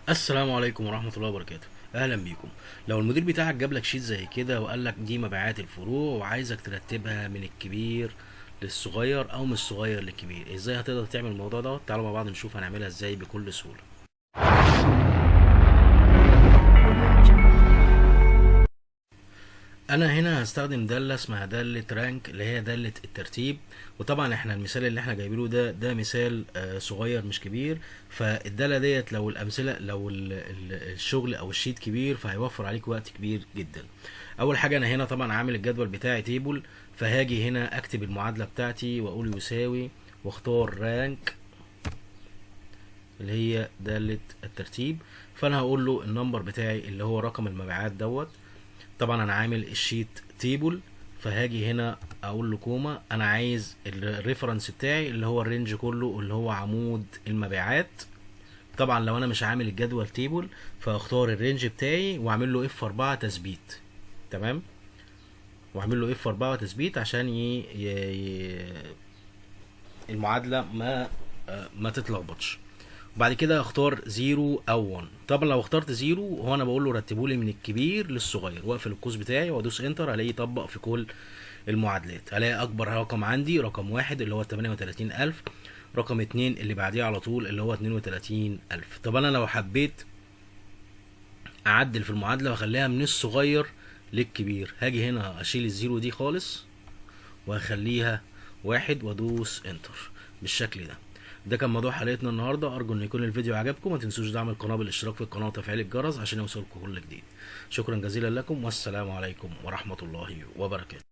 السلام عليكم ورحمة الله وبركاته. أهلا بيكم. لو المدير بتاعك جاب لك sheet زي كده وقال لك دي مبيعات الفروع وعايزك ترتبها من الكبير للصغير أو من الصغير للكبير، إزاي هتقدر تعمل الموضوع دوت؟ تعالوا مع بعض نشوف هنعملها إزاي بكل سهولة. Audio Jungle. انا هنا هستخدم دالة اسمها دالة rank اللي هي دالة الترتيب، وطبعا احنا المثال اللي احنا جايبينه ده مثال صغير مش كبير، فالدالة ديت لو الامثلة لو الشغل او ال sheet كبير فهيوفر عليك وقت كبير جدا. اول حاجة انا هنا طبعا عامل الجدول بتاعي table، فهاجي هنا اكتب المعادلة بتاعتي واقول يساوي واختار rank اللي هي دالة الترتيب، فانا هقول له ال number بتاعي اللي هو رقم المبيعات دوت. طبعا انا عامل ال sheet table، فهاجي هنا اقول له comma، انا عايز ال reference بتاعي اللي هو ال range كله اللي هو عمود المبيعات. طبعا لو انا مش عامل الجدول table فاختار ال range بتاعي واعمل له F 4 تثبيت، تمام، واعمل له F 4 تثبيت عشان المعادلة ما تتلخبطش. وبعد كده اختار 0 او 1. طبعا لو اخترت 0 هو انا بقول له رتبه لي من الكبير للصغير، واقفل القوس بتاعي وادوس enter، الاقيه يطبق في كل المعادلات. الاقي اكبر رقم عندي رقم 1 اللي هو 38000، رقم 2 اللي بعديه على طول اللي هو 32000. طب انا لو حبيت اعدل في المعادلة واخليها من الصغير للكبير، هاجي هنا اشيل ال zero دي خالص واخليها 1 وادوس enter بالشكل ده. ده كان موضوع حلقتنا النهارده، ارجو ان يكون الفيديو عجبكم. ما تنسوش دعم القناة بالاشتراك في القناة وتفعيل الجرس عشان يوصلكم كل جديد. شكرا جزيلا لكم، والسلام عليكم ورحمة الله وبركاته.